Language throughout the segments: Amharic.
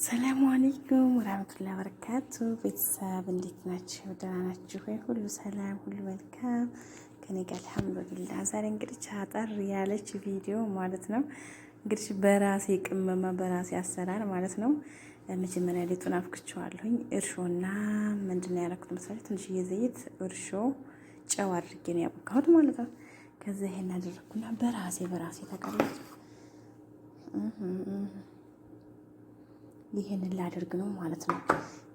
ሰላሙ አለይኩም ወራህመቱላሂ ወበረካቱ። ቤተሰብ እንዴት ናችሁ? ደህና ናችሁ ወይ? ሁሉ ሰላም፣ ሁሉ መልካም ከኔ ጋር አልሐምዱሊላህ። ዛሬ እንግዲህ አጠር ያለች ቪዲዮ ማለት ነው እንግዲህ በራሴ ቅመማ በራሴ አሰራር ማለት ነው። መጀመሪያ ሊጡን አብክቼዋለሁኝ። እርሾና ምንድን ነው ያደረኩት መሰለኝ? ትንሽዬ ዘይት፣ እርሾ፣ ጨው አድርጌ ነው ያቦካሁት ማለት ነው። ከዛ ይሄን አደረኩና በራሴ ተቀላጭ ይሄንን ላደርግ ነው ማለት ነው።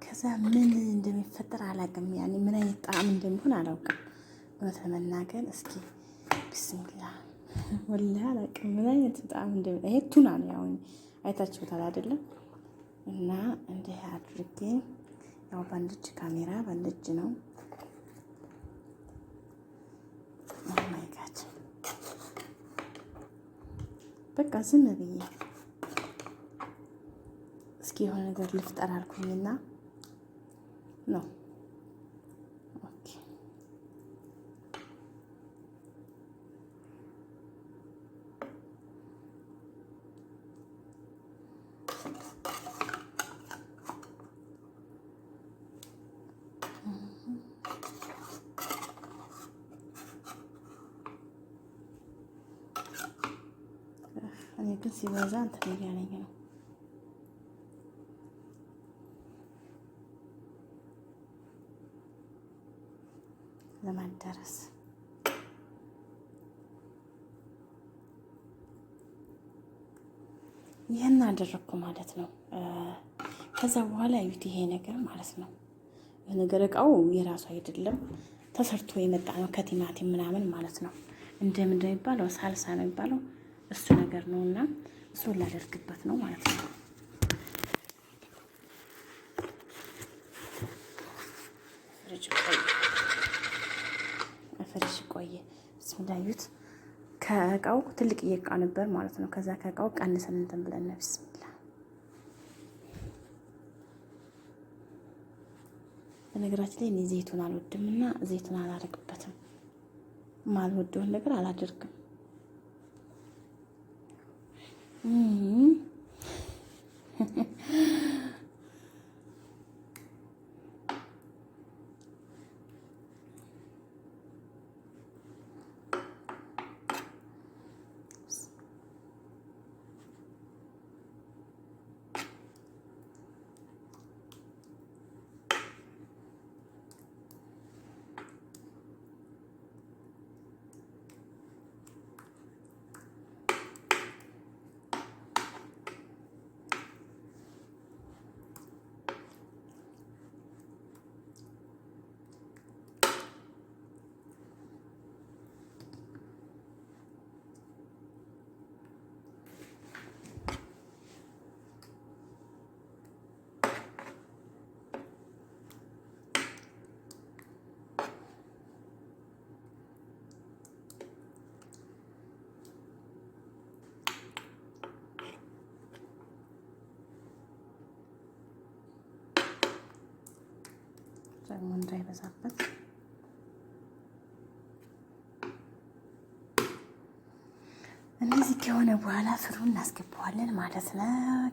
ከዛ ምን እንደሚፈጠር አላውቅም። ያኔ ምን አይነት ጣዕም እንደሚሆን አላውቅም። እውነት ለመናገር እስኪ ቢስሚላ ወላሂ አላውቅም ምን አይነት ጣዕም እንደሚሆን። ይሄ ቱና ነው ያው አይታችሁታል አይደለም? እና እንዲህ አድርጌ ያው በአንድ እጅ ካሜራ በአንድ እጅ ነው። Oh my God በቃ ዝም ብዬ እስኪ የሆነ ነገር ልፍጠር አልኩኝና ነው። Okay እኔ ግን ሲበዛ እንትን እያለኝ ነው። ለማዳረስ ይህን አደረግኩ ማለት ነው። ከዛ በኋላ እዩት፣ ይሄ ነገር ማለት ነው። ይህ ነገር እቃው የራሱ አይደለም፣ ተሰርቶ የመጣ ነው ከቲማቲም ምናምን ማለት ነው። እንደምን እንደሚባለው ሳልሳ ነው የሚባለው እሱ ነገር ነው እና እሱን ላደርግበት ነው ማለት ነው። ፍሪጅ ቆየ። ብስሚላ እዩት። ከእቃው ትልቅ እቃ ነበር ማለት ነው። ከዛ ከእቃው ቀንሰን እንትን ብለን ነው። ብስሚላ በነገራችን ላይ እኔ ዘይቱን አልወድም እና ዘይቱን አላደርግበትም። ማልወደውን ነገር አላደርግም። ደግሞ እንዳይበዛበት እንደዚህ ከሆነ በኋላ ፍሩን እናስገባዋለን ማለት ነው።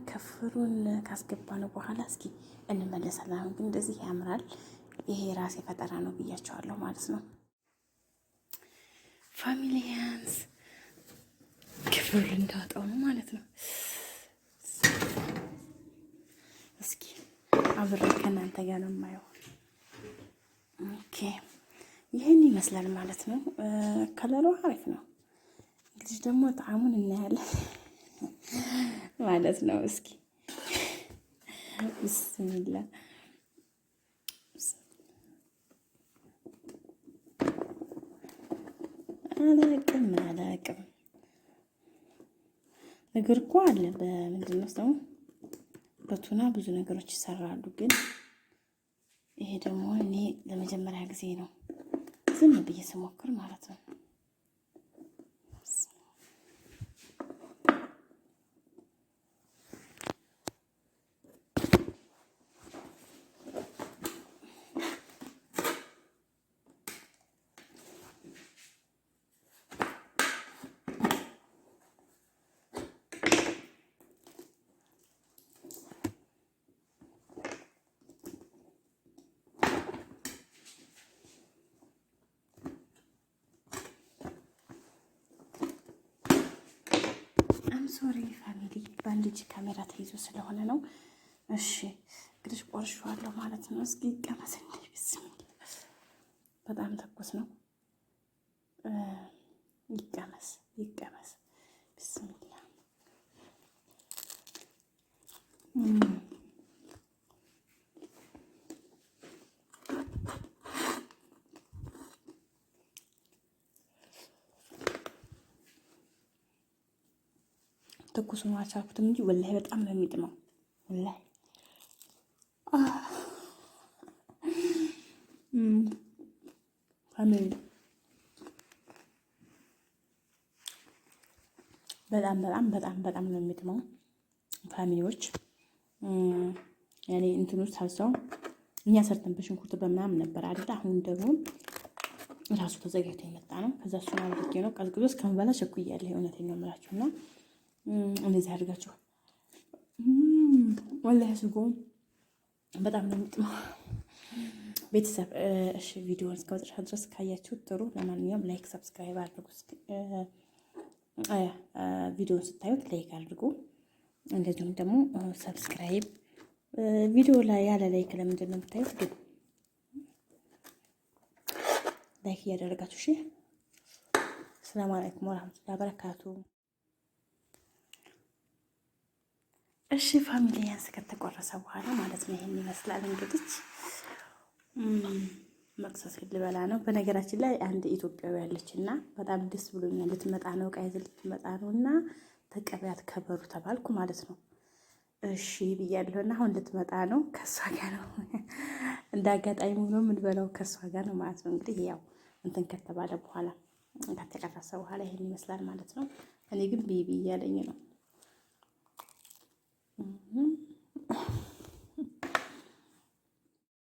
ከፍሩን ካስገባነው በኋላ እስኪ እንመለሳለን። አሁን ግን እንደዚህ ያምራል። ይሄ የራሴ ፈጠራ ነው ብያቸዋለሁ ማለት ነው። ፋሚሊያንስ ክፍሉን እንዳወጣው ነው ማለት ነው። እስኪ አብሬ ከእናንተ ጋር ነው የማየው። Okay ይህን ይመስላል ማለት ነው። ከለሩ አሪፍ ነው። እንግዲህ ደግሞ ጣዕሙን እናያለን ማለት ነው። እስኪ ብስሚላ አላቅም አላቅም ነገር እኮ አለ። በምንድን ነው ስሙ? በቱና ብዙ ነገሮች ይሰራሉ ግን ይሄ ደግሞ እኔ ለመጀመሪያ ጊዜ ነው ዝም ብዬ ስሞክር ማለት ነው። Sorry family፣ በአንድ እጅ ካሜራ ተይዞ ስለሆነ ነው። እሺ እንግዲህ ቆርሼዋለሁ ማለት ነው። እስኪ ይቀመስ እንዴ! ቢስሚላ በጣም ትኩስ ነው። ይቀመስ ይቀመስ። ቢስሚላ ትኩሱን አልቻልኩትም እንጂ ወላሂ በጣም ነው የሚጥመው። ወላሂ family በጣም በጣም በጣም በጣም ነው የሚጥመው። Family ዎች ያኔ እንትኑ ሳልሳው እኛ ሰርተን በሽንኩርት በምናምን ነበር አይደል? አሁን ደግሞ ራሱ ተዘጋጅቶ የመጣ ነው። ከዛ እሱን አድርጌ ነው ቀዝቅዞ እስከምበላ ቸኩያለሁ። እውነቴን ነው የምላችሁ እና እንደዚህ አድርጋችሁ ወላሂ ስጎ በጣም ነው የሚጥመው። ቤተሰብ እሺ፣ ቪዲዮውን እስከ መጨረሻ ድረስ ካያችሁት ጥሩ። ለማንኛውም like፣ subscribe አድርጉ። ቪዲዮውን ስታዩት like አድርጉ፣ እንደዚሁም ደግሞ subscribe። ቪዲዮ ላይ ያለ like ለምንድን ነው የምታዩት? ግን like እያደረጋችሁ እሺ። ሰላም አለይኩም ወራህመቱላሂ ወበረካቱ። እሺ family ያንስ ከተቆረሰ በኋላ ማለት ነው ይሄን ይመስላል እንግዲህ መቅሰስ ልበላ ነው። በነገራችን ላይ አንድ ኢትዮጵያዊ ያለች እና በጣም ደስ ብሎኛል። ልትመጣ ነው፣ ዕቃ ይዛ ልትመጣ ነው እና ተቀበያት ከበሩ ተባልኩ ማለት ነው። እሺ ብያለሁ እና አሁን ልትመጣ ነው። ከእሷ ጋር ነው እንደ አጋጣሚ ሆኖ የምንበላው ከእሷ ጋር ነው ማለት ነው። እንግዲህ ያው እንትን ከተባለ በኋላ ከተቀረሰ በኋላ ይሄን ይመስላል ማለት ነው። እኔ ግን ብይ ብይ እያለኝ ነው።